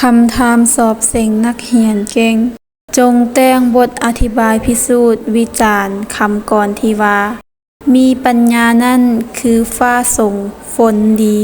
ຄຳຖາມສອບເສັງນັກຮຽນເກັ່ງ. ຈົ່ງແຕ່ງບົດອະທິບາຍພິສູດວິຈານຄຳກອນທີ່ວ່າ ມີປັນຍານັ້ນຄືຟ້າສົງຝົນດີ,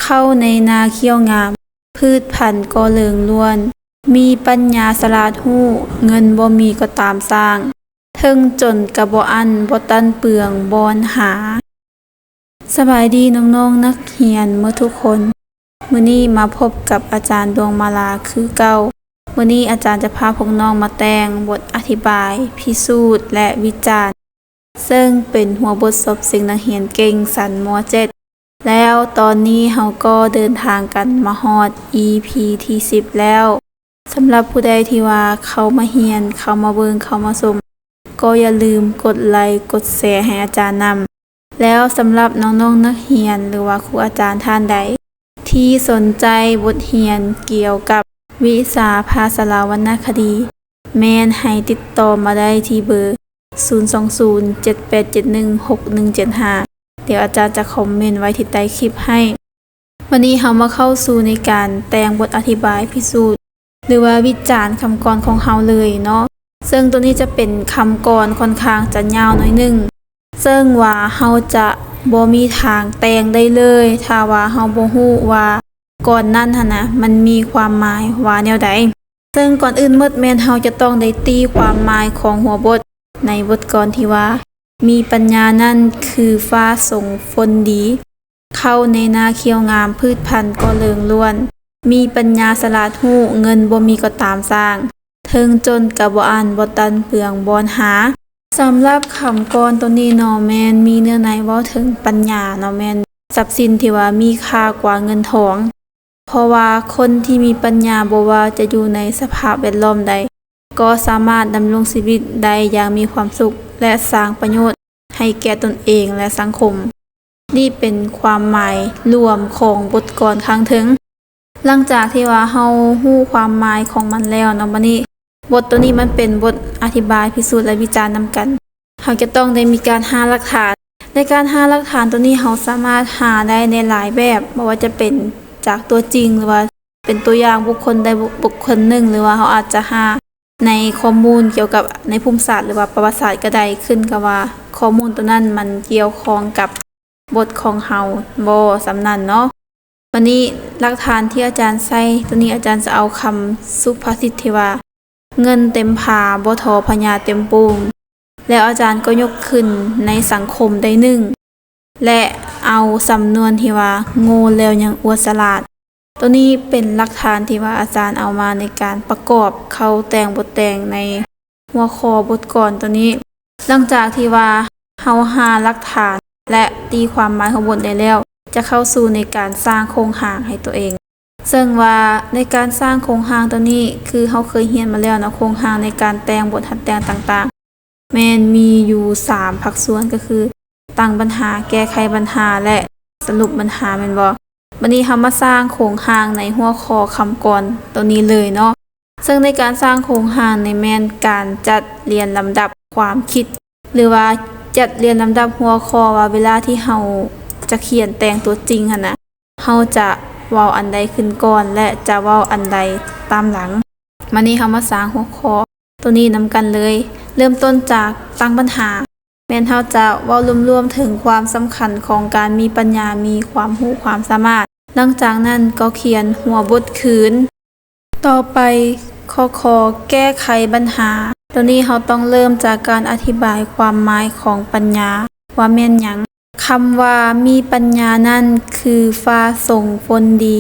ເຂົ້າໃນນາຂຽວງາມ, ພືດພັນກໍເລີງລ້ວນ, ມີປັນຍາສະຫຼາດຮູ້, ເງິນບໍ່ມີກໍຕາມສ້າງ, ເຖິງຈົນກະບໍ່ອັ້ນ, ບໍ່ຕັນເປືອງບ່ອນຫາ. ສະບາຍດີນ້ອງໆນັກຮຽນໝົດທຸກຄົນ. ມື້ນີ້ມາພົບກັບອາຈານດວງມາລາຄືເກົ່າ. ມື້ນີ້ອາຈານຈະພາພວກນ້ອງມາແຕ່ງບົດອະທິບາຍ, ພິສູດ ແລະ ວິຈານ, ເຊິ່ງເປັນຫົວບົດສອບເສັງນັກຮຽນເກັ່ງຊັ້ນ ມ.ເຈັດ ແລ້ວ. ຕອນນີ້ເຮົາກໍເດີນທາງກັນມາຮອດ ອີພີ ທີ ສິບ ແລ້ວ. ສຳລັບຜູ້ໃດທີ່ວ່າເຂົ້າມາຮຽນ, ເຂົ້າມາເບິ່ງ, ເຂົ້າມາຊົມ, ກໍຢ່າລືມກົດໄລ, ກົດແຊໃຫ້ອາຈານນຳ. ແລ້ວສຳລັບນ້ອງໆນັກຮຽນ ຫຼືວ່າຄູອາຈານທ່ານໃດ ທີ່ສົນໃຈບົດຮຽນກ່ຽວກັບວິຊາພາສາລາວວັນນະຄະດີ, ແມ່ນໃຫ້ຕິດຕໍ່ມາໄດ້ທີ່ເບີ ສູນສອງສູນ ເຈັດແປດເຈັດໜຶ່ງ ຫົກໜຶ່ງເຈັດຫ້າ. ດຽວອາຈານຈະຄອມເມັນໄວ້ທີ່ໃຕ້ຄລິບໃຫ້. ວັນນີ້ເຮົາມາເຂົ້າສູ່ໃນການແຕ່ງບົດອະທິບາຍພິສູດ ຫຼືວ່າວິຈານຄຳກອນຂອງເຮົາເລີຍເນາະ. ເຊິ່ງໂຕນີ້ຈະເປັນຄຳກອນຂ້ອນຂ້າງຈະຍາວໜ້ອຍໜຶ່ງ, ເຊິ່ງວ່າເຮົາຈະບໍ່ມີທາງແຕ່ງໄດ້ເລີຍ ຖ້າວ່າເຮົາບໍ່ຮູ້ວ່າກອນນັ້ນຫັ້ນນະ ມັນມີຄວາມໝາຍວ່າແນວໃດ. ເຊິ່ງກ່ອນອື່ນໝົດແມ່ນເຮົາຈະຕ້ອງໄດ້ຕີຄວາມໝາຍຂອງຫົວບົດ ໃນບົດກອນທີ່ວ່າ ມີປັນຍານັ້ນຄືຟ້າສົງຝົນດີ, ເຂົ້າໃນນາຂຽວງາມ, ພືດພັນກໍເລີງລ້ວນ, ມີປັນຍາສະຫຼາດຮູ້, ເງິນບໍ່ມີກໍຕາມສ້າງ, ເຖິງຈົນກະບໍ່ອັ້ນ, ບໍ່ຕັນເປືອງບ່ອນຫາ. ສຳລັບຄຳກອນໂຕນີ້ເນາະ ແມ່ນມີເນື້ອໃນເວົ້າເຖິງປັນຍາເນາະ, ແມ່ນຊັບສິນທີ່ວ່າມີຄ່າກວ່າເງິນທອງ. ເພາະວ່າຄົນທີ່ມີປັນຍາ ບໍ່ວ່າຈະຢູ່ໃນສະພາບແວດລ້ອມໃດ ກໍສາມາດດຳລົງຊີວິດໄດ້ຢ່າງມີຄວາມສຸກ ແລະ ສ້າງປະໂຫຍດໃຫ້ແກ່ຕົນເອງ ແລະ ສັງຄົມ. ນີ້ເປັນຄວາມໝາຍລວມຂອງບົດກອນຂ້າງເທິງ. ຫຼັງຈາກທີ່ວ່າເຮົາຮູ້ຄວາມໝາຍຂອງມັນແລ້ວເນາະ, ບັດນີ້ບົດໂຕນີ້ມັນເປັນບົດອະທິບາຍພິສູດ ແລະ ວິຈານນຳກັນ. ເຮົາຈະຕ້ອງໄດ້ມີການຫາຫຼັກຖານ. ໃນການຫາຫຼັກຖານໂຕນີ້ ເຮົາສາມາດຫາໄດ້ໃນຫຼາຍແບບ, ບໍ່ວ່າຈະເປັນຈາກຕົວຈິງ ຫຼືວ່າເປັນຕົວຢ່າງບຸກຄົນໃດບຸກຄົນໜຶ່ງ, ຫຼືວ່າເຮົາອາດຈະຫາໃນຂໍ້ມູນກ່ຽວກັບໃນພູມສາດ ຫຼືວ່າປະຫວັດສາດກໍໄດ້, ຂຶ້ນກັບວ່າຂໍ້ມູນໂຕນັ້ນມັນກ່ຽວຂ້ອງກັບບົດຂອງເຮົາບໍ່ ສ່ຳນັ້ນເນາະ. ບັດນີ້ຫຼັກຖານທີ່ອາຈານໃຊ້ໂຕນີ້ ອາຈານຈະເອົາຄຳສຸພາສິດທີ່ວ່າ ເງິນເຕັມຜາ ບໍ່ທໍພະຍາເຕັມໂປ່ງ ແລ້ວອາຈານກໍຍົກຂຶ້ນໃນສັງຄົມໄດ້ໜຶ່ງ ແລະ ເອົາສຳນວນທີ່ວ່າ ໂງ່ແລ້ວຍັງອວດສະຫຼາດ. ໂຕນີ້ເປັນຫຼັກຖານທີ່ວ່າອາຈານເອົາມາໃນການປະກອບເຂົ້າແຕ່ງບົດແຕ່ງໃນຫົວຂໍ້ບົດກອນໂຕນີ້. ຫຼັງຈາກທີ່ວ່າເຮົາຫາຫຼັກຖານ ແລະ ຕີຄວາມໝາຍຂອງບົດໄດ້ແລ້ວ ຈະເຂົ້າສູ່ໃນການສ້າງໂຄງຮ່າງໃຫ້ຕົວເອງ. ເຊິ່ງວ່າໃນການສ້າງໂຄງຮ່າງໂຕນີ້ ຄືເຮົາເຄີຍຮຽນມາແລ້ວເນາະ, ໂຄງຮ່າງໃນການແຕ່ງບົດຮັດແຕ່ງຕ່າງໆ ແມ່ນມີຢູ່ສາມພາກສ່ວນ ກໍຄື ຕັ້ງບັນຫາ, ແກ້ໄຂບັນຫາ ແລະ ສະຫຼຸບບັນຫາ ແມ່ນບໍ່? ບັດນີ້ເຮົາມາສ້າງໂຄງຮ່າງໃນຫົວຂໍ້ຄຳກອນໂຕນີ້ເລີຍເນາະ. ເຊິ່ງໃນການສ້າງໂຄງຮ່າງນີ້ແມ່ນການຈັດລຽນລຳດັບຄວາມຄິດ ຫຼືວ່າຈັດລຽນລຳດັບຫົວຂໍ້ວ່າເວລາທີ່ເຮົາຈະຂຽນແຕ່ງຕົວຈິງຫັ້ນນະ ເຮົາຈະເວົ້າອັນໃດຂຶ້ນກ່ອນ ແລະ ຈະເວົ້າອັນໃດຕາມຫຼັງ. ມານີ້ເຮົາມາສ້າງຫົວຂໍ້ໂຕນີ້ນຳກັນເລີຍ. ເລີ່ມຕົ້ນຈາກຕັ້ງບັນຫາ, ແມ່ນເຮົາຈະເວົ້າລວມໆເຖິງຄວາມສຳຄັນຂອງການມີປັນຍາ, ມີຄວາມຮູ້ຄວາມສາມາດ. ຫຼັງຈາກນັ້ນກໍຂຽນຫົວບົດຄືນ. ຕໍ່ໄປ ຂໍ້ ຂໍ້ ແກ້ໄຂບັນຫາ. ໂຕນີ້ເຮົາຕ້ອງເລີ່ມຈາກການອະທິບາຍຄວາມໝາຍຂອງປັນຍາວ່າແມ່ນຫຍັງ. ຄຳວ່າມີປັນຍານັ້ນຄືຟ້າສົງຝົນດີ,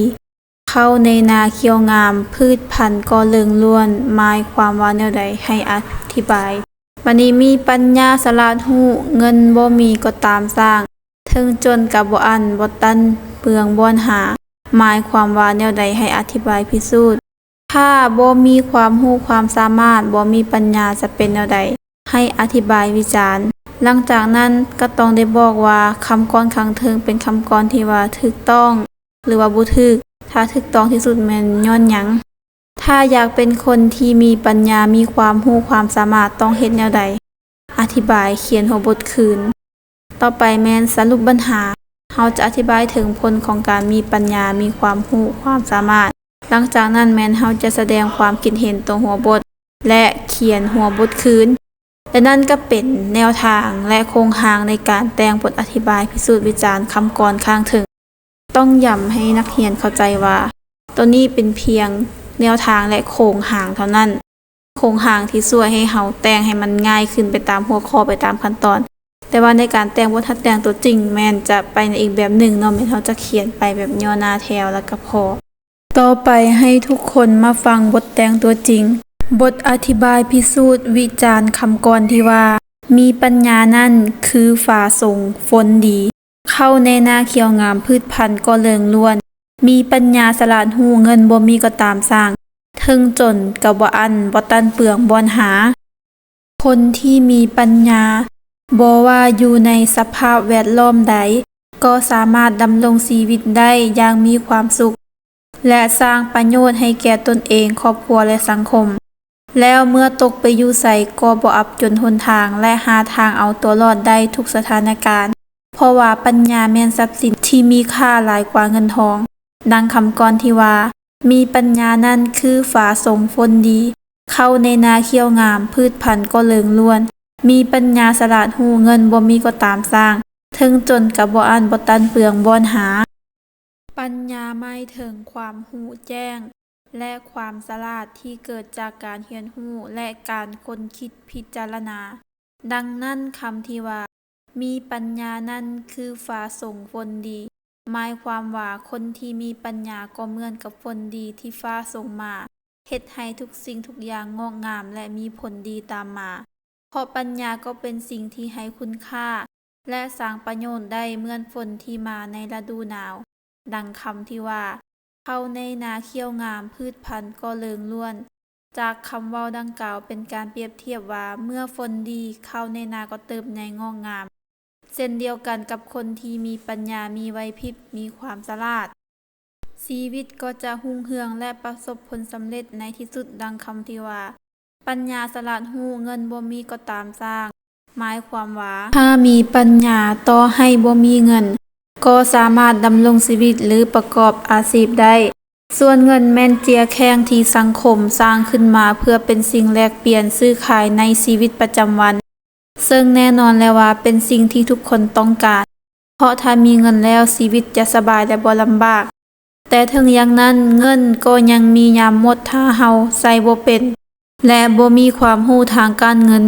ເຂົ້າໃນນາຂຽວງາມ, ພືດພັນກໍເລີງລ້ວນ, ໝາຍຄວາມວ່າແນວໃດ? ໃຫ້ອະທິບາຍ. ບັດນີ້ ມີປັນຍາສະຫຼາດຮູ້, ເງິນບໍ່ມີກໍຕາມສ້າງ, ເຖິງຈົນກະບໍ່ອັ້ນ, ບໍ່ຕັນເປືອງບ່ອນຫາ, ໝາຍຄວາມວ່າແນວໃດ? ໃຫ້ອະທິບາຍພິສູດ. ຖ້າບໍ່ມີຄວາມຮູ້ຄວາມສາມາດ, ບໍ່ມີປັນຍາຈະເປັນແນວໃດ? ໃຫ້ອະທິບາຍວິຈານ. ຫຼັງຈາກນັ້ນກໍຕ້ອງໄດ້ບອກວ່າຄຳກອນຂ້າງເທິງເປັນຄຳກອນທີ່ວ່າຖືກຕ້ອງ ຫຼືວ່າບໍ່ຖືກ. ຖ້າຖືກຕ້ອງທີ່ສຸດແມ່ນຍ້ອນຫຍັງ? ຖ້າຢາກເປັນຄົນທີ່ມີປັນຍາ, ມີຄວາມຮູ້ຄວາມສາມາດ, ຕ້ອງເຮັດແນວໃດ? ອະທິບາຍ, ຂຽນຫົວບົດຄືນ. ຕໍ່ໄປແມ່ນສະຫຼຸບບັນຫາ. ເຮົາຈະອະທິບາຍເຖິງຜົນຂອງການມີປັນຍາ, ມີຄວາມຮູ້ຄວາມສາມາດ, ຫຼັງຈາກນັ້ນແມ່ນເຮົາຈະສະແດງຄວາມຄິດເຫັນຕໍ່ຫົວບົດ ແລະ ຂຽນຫົວບົດຄືນ. ແລະ ນັ້ນກໍເປັນແນວທາງ ແລະ ໂຄງຮ່າງໃນການແຕ່ງບົດອະທິບາຍພິສູດວິຈານຄຳກອນຂ້າງເທິງ. ຕ້ອງຢ້ຳໃຫ້ນັກຮຽນເຂົ້າໃຈວ່າ ໂຕນີ້ເປັນພຽງແນວທາງ ແລະ ໂຄງຮ່າງເທົ່ານັ້ນ. ໂຄງຮ່າງທີ່ຊ່ວຍໃຫ້ເຮົາແຕ່ງໃຫ້ມັນງ່າຍຂຶ້ນໄປຕາມຫົວຂໍ້, ໄປຕາມຂັ້ນຕອນ. ແຕ່ວ່າໃນການແຕ່ງບົດຫັດແຕ່ງຕົວຈິງ ແມ່ນຈະໄປໃນອີກແບບໜຶ່ງເນາະ, ແມ່ນເຮົາຈະຂຽນໄປແບບຫຍໍ້ໜ້າແຖວ ແລ້ວກໍພໍ. ຕໍ່ໄປໃຫ້ທຸກຄົນມາຟັງບົດແຕ່ງຕົວຈິງ. ບົດອະທິບາຍພິສູດວິຈານຄຳກອນທີ່ວ່າ ມີປັນຍານັ້ນຄືຟ້າສົງຝົນດີ ເຂົ້າແນນາຂຽວງາມ ພືດພັນກໍເລີງລ້ວນ ມີປັນຍາສະຫຼາດຮູ້ ເງິນບໍ່ມີກໍຕາມສ້າງ ເຖິງຈົນກໍບໍ່ອັ້ນ ບໍ່ຕັນເປືອງບ່ອນຫາ. ຄົນທີ່ມີປັນຍາ ບໍ່ວ່າຢູ່ໃນສະພາບແວດລ້ອມໃດ ກໍສາມາດດຳລົງຊີວິດໄດ້ຢ່າງມີຄວາມສຸກ ແລະ ສ້າງປະໂຫຍດໃຫ້ແກ່ຕົນເອງ, ຄອບຄົວ ແລະ ສັງຄົມ. ແລ້ວເມື່ອຕົກໄປຢູ່ໃສກໍບໍ່ອັບຈົນຫົນທາງ ແລະ ຫາທາງເອົາຕົວລອດໄດ້ທຸກສະຖານະການ, ເພາະວ່າປັນຍາແມ່ນຊັບສິນທີ່ມີຄ່າຫຼາຍກວ່າເງິນທອງ. ດັ່ງຄຳກອນທີ່ວ່າ ມີປັນຍານັ້ນຄືຟ້າສົງຝົນດີ ເຂົ້າໃນນາຂຽວງາມ ພືດພັນກໍເລີງລ້ວນ ມີປັນຍາສະຫຼາດຮູ້ ເງິນບໍ່ມີກໍຕາມສ້າງ ເຖິງຈົນກໍບໍ່ອັ້ນ ບໍ່ຕັນເປືອງບ່ອນຫາ. ປັນຍາໝາຍເຖິງຄວາມຮູ້ແຈ້ງ ແລະ ຄວາມສະຫຼາດທີ່ເກີດຈາກການຮຽນຮູ້ ແລະ ການຄົ້ນຄິດພິຈາລະນາ. ດັ່ງນັ້ນ ຄຳທີ່ວ່າ ມີປັນຍານັ້ນຄືຟ້າສົງຝົນດີ ໝາຍຄວາມວ່າຄົນທີ່ມີປັນຍາກໍເໝືອນກັບຝົນດີທີ່ຟ້າສົ່ງມາ ເຮັດໃຫ້ທຸກສິ່ງທຸກຢ່າງງອກງາມ ແລະ ມີຜົນດີຕາມມາ. ເພາະປັນຍາກໍເປັນສິ່ງທີ່ໃຫ້ຄຸນຄ່າ ແລະ ສ້າງປະໂຫຍດໄດ້ເໝືອນຝົນທີ່ມາໃນລະດູໜາວ. ດັ່ງຄຳທີ່ວ່າ ເຂົ້າໃນນາຂຽວງາມ ພືດພັນກໍເລີງລ້ວນ. ຈາກຄຳເວົ້າດັ່ງກ່າວເປັນການປຽບທຽບວ່າ ເມື່ອຝົນດີ ເຂົ້າໃນນາກໍເຕີບໃຫຍ່ງອກງາມ. ເຊັ່ນດຽວກັນກັບຄົນທີ່ມີປັນຍາ, ມີໄຫວພິບ, ມີຄວາມສະຫຼາດ, ຊີວິດກໍຈະຮຸ່ງເຮືອງ ແລະ ປະສົບຜົນສຳເລັດໃນທີ່ສຸດ. ດັ່ງຄຳທີ່ວ່າ ປັນຍາສະຫຼາດຮູ້ ເງິນບໍ່ມີກໍຕາມສ້າງ ໝາຍຄວາມວ່າ ຖ້າມີປັນຍາ ຕໍ່ໃຫ້ບໍ່ມີເງິນ ກໍສາມາດດຳລົງຊີວິດ ຫຼື ປະກອບອາຊີບໄດ້. ສ່ວນເງິນແມ່ນເຈ້ຍແຂ້ງທີ່ສັງຄົມສ້າງຂຶ້ນມາເພື່ອເປັນສິ່ງແລກປ່ຽນຊື້ຂາຍໃນຊີວິດປະຈຳວັນ, ເຊິ່ງແນ່ນອນແລ້ວວ່າເປັນສິ່ງທີ່ທຸກຄົນຕ້ອງການ, ເພາະຖ້າມີເງິນແລ້ວຊີວິດຈະສະບາຍ ແລະ ບໍ່ລຳບາກ. ແຕ່ເຖິງຢ່າງນັ້ນ, ເງິນກໍຍັງມີຍາມໝົດຖ້າເຮົາໃຊ້ບໍ່ເປັນ ແລະ ບໍ່ມີຄວາມຮູ້ທາງການເງິນ.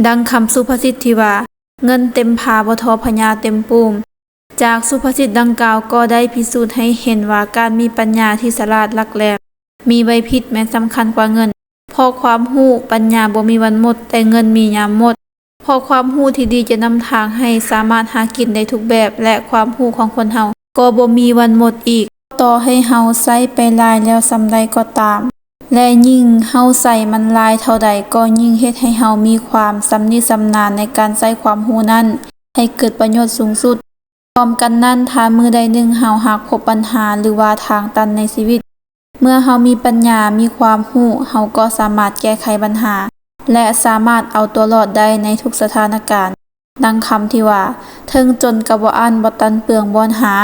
ດັ່ງຄຳສຸພາສິດທີ່ວ່າ ເງິນເຕັມຜາບໍ່ທໍ່ພະຍາເຕັມປຸ້ມ. ຈາກສຸພາສິດດັ່ງກ່າວກໍໄດ້ພິສູດໃຫ້ເຫັນວ່າ ການມີປັນຍາທີ່ສະຫຼາດຫຼັກແຫຼມ, ມີໄຫວພິບແມ່ນສຳຄັນກວ່າເງິນ, ເພາະຄວາມຮູ້, ປັນຍາບໍ່ມີວັນໝົດ, ແຕ່ເງິນມີຍາມໝົດ. ເພາະຄວາມຮູ້ທີ່ດີຈະນຳທາງໃຫ້ສາມາດຫາກິນໄດ້ທຸກແບບ ແລະ ຄວາມຮູ້ຂອງຄົນເຮົາກໍບໍ່ມີວັນໝົດອີກ, ຕໍ່ໃຫ້ເຮົາໃຊ້ໄປຫຼາຍແລ້ວສ່ຳໃດກໍຕາມ ແລະ ຍິ່ງເຮົາໃຊ້ມັນຫຼາຍເທົ່າໃດ ກໍຍິ່ງເຮັດໃຫ້ເຮົາມີຄວາມຊຳນິຊຳນານໃນການໃຊ້ຄວາມຮູ້ນັ້ນໃຫ້ເກີດປະໂຫຍດສູງສຸດ. ພ້ອມກັນນັ້ນ, ຖ້າມື້ໃດໜຶ່ງເຮົາຫາກພົບບັນຫາ ຫຼືວ່າທາງຕັນໃນຊີວິດ, ເມື່ອເຮົາມີປັນຍາ, ມີຄວາມຮູ້, ເຮົາກໍສາມາດແກ້ໄຂບັນຫາ ແລະ ສາມາດເອົາຕົວລອດໄດ້ໃນທຸກສະຖານະການ. ດັ່ງຄຳທີ່ວ່າ ເຖິງຈົນກໍບໍ່ອັ້ນ, ບໍ່ຕັນເປືອງບ່ອນຫາ.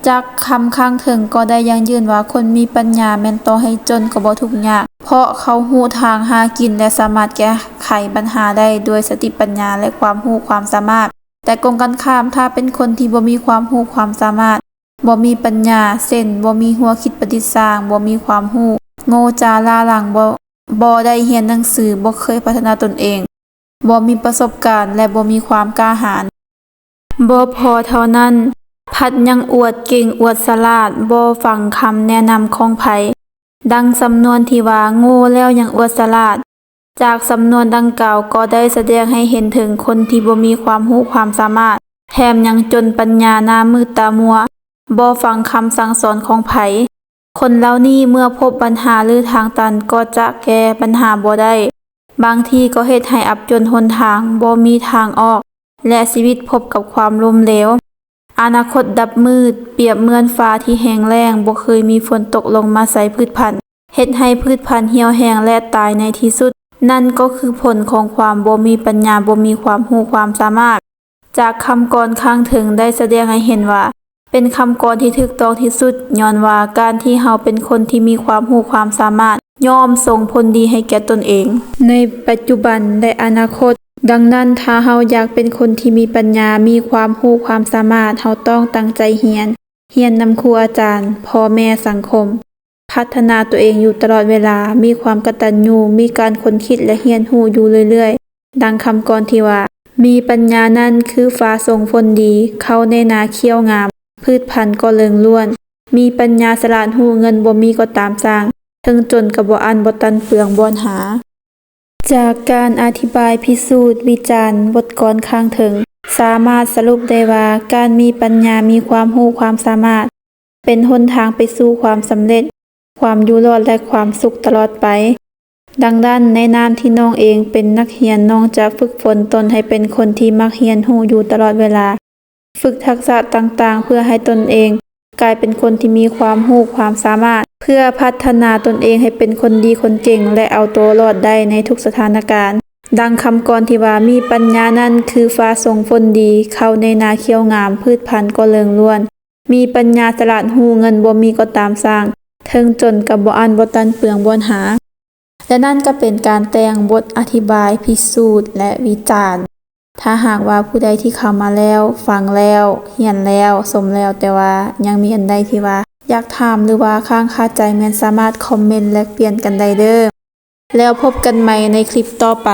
ຈາກຄຳຂ້າງເທິງກໍໄດ້ຢັ້ງຢືນວ່າ ຄົນມີປັນຍາແມ່ນຕໍ່ໃຫ້ຈົນກໍບໍ່ທຸກຍາກ, ເພາະເຂົາຮູ້ທາງຫາກິນ ແລະ ສາມາດແກ້ໄຂບັນຫາໄດ້ດ້ວຍສະຕິປັນຍາ ແລະ ຄວາມຮູ້ຄວາມສາມາດ. ແຕ່ກົງກັນຂ້າມ, ຖ້າເປັນຄົນທີ່ບໍ່ມີຄວາມຮູ້ຄວາມສາມາດ, ບໍ່ມີປັນຍາ, ເຊັ່ນ ບໍ່ມີຫົວຄິດປະດິດສ້າງ, ບໍ່ມີຄວາມຮູ້, ໂງ່ຈ້າລ້າຫຼັງ, ບໍ່ ບໍ່ໄດ້ຮຽນໜັງສື, ບໍ່ເຄີຍພັດທະນາຕົນເອງ, ບໍ່ມີປະສົບການ ແລະ ບໍ່ມີຄວາມກ້າຫານ. ບໍ່ພໍເທົ່ານັ້ນ, ພັດຍັງອວດເກັ່ງອວດສະຫຼາດ, ບໍ່ຟັງຄຳແນະນຳຂອງໃຜ. ດັ່ງສຳນວນທີ່ວ່າ ໂງ່ແລ້ວຍັງອວດສະຫຼາດ. ຈາກສຳນວນດັ່ງກ່າວກໍໄດ້ສະແດງໃຫ້ເຫັນເຖິງຄົນທີ່ບໍ່ມີຄວາມຮູ້ຄວາມສາມາດ, ແຖມຍັງຈົນປັນຍາ, ໜ້າມືດຕາມົວ, ບໍ່ຟັງຄຳສັ່ງສອນຂອງໃຜ. ຄົນເຫຼົ່ານີ້ເມື່ອພົບບັນຫາ ຫຼື ທາງຕັນກໍຈະແກ້ບັນຫາບໍ່ໄດ້, ບາງທີກໍເຮັດໃຫ້ອັບຈົນຫົນທາງ, ບໍ່ມີທາງອອກ ແລະ ຊີວິດພົບກັບຄວາມລົ້ມເຫຼວ. ອະນາຄົດດັບມືດ, ປຽບເໝືອນຟ້າທີ່ແຫ້ງແລ້ງ, ບໍ່ເຄີຍມີຝົນຕົກລົງມາໃສ່ພືດພັນ, ເຮັດໃຫ້ພືດພັນຫ່ຽວແຫ້ງ ແລະ ຕາຍໃນທີ່ສຸດ. ນັ້ນກໍຄືຜົນຂອງຄວາມບໍ່ມີປັນຍາ, ບໍ່ມີຄວາມຮູ້ຄວາມສາມາດ. ຈາກຄຳກອນຂ້າງເທິງໄດ້ສະແດງໃຫ້ເຫັນວ່າ ເປັນຄຳກອນທີ່ຖືກຕ້ອງທີ່ສຸດ, ຍ້ອນວ່າການທີ່ເຮົາເປັນຄົນທີ່ມີຄວາມຮູ້ຄວາມສາມາດ ຍ່ອມສົ່ງຜົນດີໃຫ້ແກ່ຕົນເອງ ໃນປັດຈຸບັນ ແລະ ອະນາຄົດ. ດັ່ງນັ້ນ, ຖ້າເຮົາຢາກເປັນຄົນທີ່ມີປັນຍາ, ມີຄວາມຮູ້ຄວາມສາມາດ, ເຮົາຕ້ອງຕັ້ງໃຈຮຽນ, ຮຽນນຳຄູອາຈານ, ພໍ່ແມ່, ສັງຄົມ, ພັດທະນາຕົວເອງຢູ່ຕະຫຼອດເວລາ, ມີຄວາມກະຕັນຍູ, ມີການຄົ້ນຄິດ ແລະ ຮຽນຮູ້ຢູ່ເລື້ອຍໆ. ດັ່ງຄຳກອນທີ່ວ່າ, ມີປັນຍານັ້ນຄືຟ້າສົ່ງຝົນດີ, ເຂົ້າໃນນາຂຽວງາມ, ພືດພັນກໍເລີງລ້ວນ. ມີປັນຍາສະຫຼາດຮູ້ເງິນບໍ່ມີກໍຕາມຊ່າງ, ເຖິງຈົນກໍບໍ່ອັ້ນບໍ່ຕັນເປືອງບ່ອນຫາ. ຈາກການອະທິບາຍພິສູດວິຈານບົດກອນຂ້າງເທິງ, ສາມາດສະຫຼຸບໄດ້ວ່າ ການມີປັນຍາ, ມີຄວາມຮູ້ຄວາມສາມາດ ເປັນຫົນທາງໄປສູ່ຄວາມສຳເລັດ, ຄວາມຢູ່ລອດ ແລະ ຄວາມສຸກຕະຫຼອດໄປ. ດັ່ງນັ້ນ, ໃນນາມທີ່ນ້ອງເອງເປັນນັກຮຽນ, ນ້ອງຈະຝຶກຝົນຕົນໃຫ້ເປັນຄົນທີ່ມັກຮຽນຮູ້ຢູ່ຕະຫຼອດເວລາ, ຝຶກທັກສະຕ່າງໆ ເພື່ອໃຫ້ຕົນເອງກາຍເປັນຄົນທີ່ມີຄວາມຮູ້ຄວາມສາມາດ, ເພື່ອພັດທະນາຕົນເອງໃຫ້ເປັນຄົນດີຄົນເກັ່ງ ແລະ ເອົາຕົວລອດໄດ້ໃນທຸກສະຖານະການ. ດັ່ງຄຳກອນທີ່ວ່າ, ມີປັນຍານັ້ນຄືຟ້າສົ່ງຝົນດີ, ເຂົ້າໃນນາຂຽວງາມ, ພືດພັນກໍເລີງລ້ວນ. ມີປັນຍາສະຫຼາດຮູ້ເງິນບໍ່ມີກໍຕາມຊ່າງ, ເຖິງຈົນກໍບໍ່ອັ້ນບໍ່ຕັນເປືອງບ່ອນຫາ. ແລະ ນັ້ນກໍເປັນການແຕ່ງບົດອະທິບາຍພິສູດ ແລະ ວິຈານ. ຖ້າຫາກວ່າຜູ້ໃດທີ່ເຂົ້າມາແລ້ວ, ຟັງແລ້ວ, ຮຽນແລ້ວ, ຊົມແລ້ວ, ແຕ່ວ່າຍັງມີອັນໃດທີ່ວ່າຢາກຖາມ ຫຼືວ່າຄ້າງຄາໃຈ, ແມ່ນສາມາດຄອມເມັນແລກປ່ຽນກັນໄດ້ເດີ້. ແລ້ວພົບກັນໃໝ່ໃນຄລິບຕໍ່ໄປ.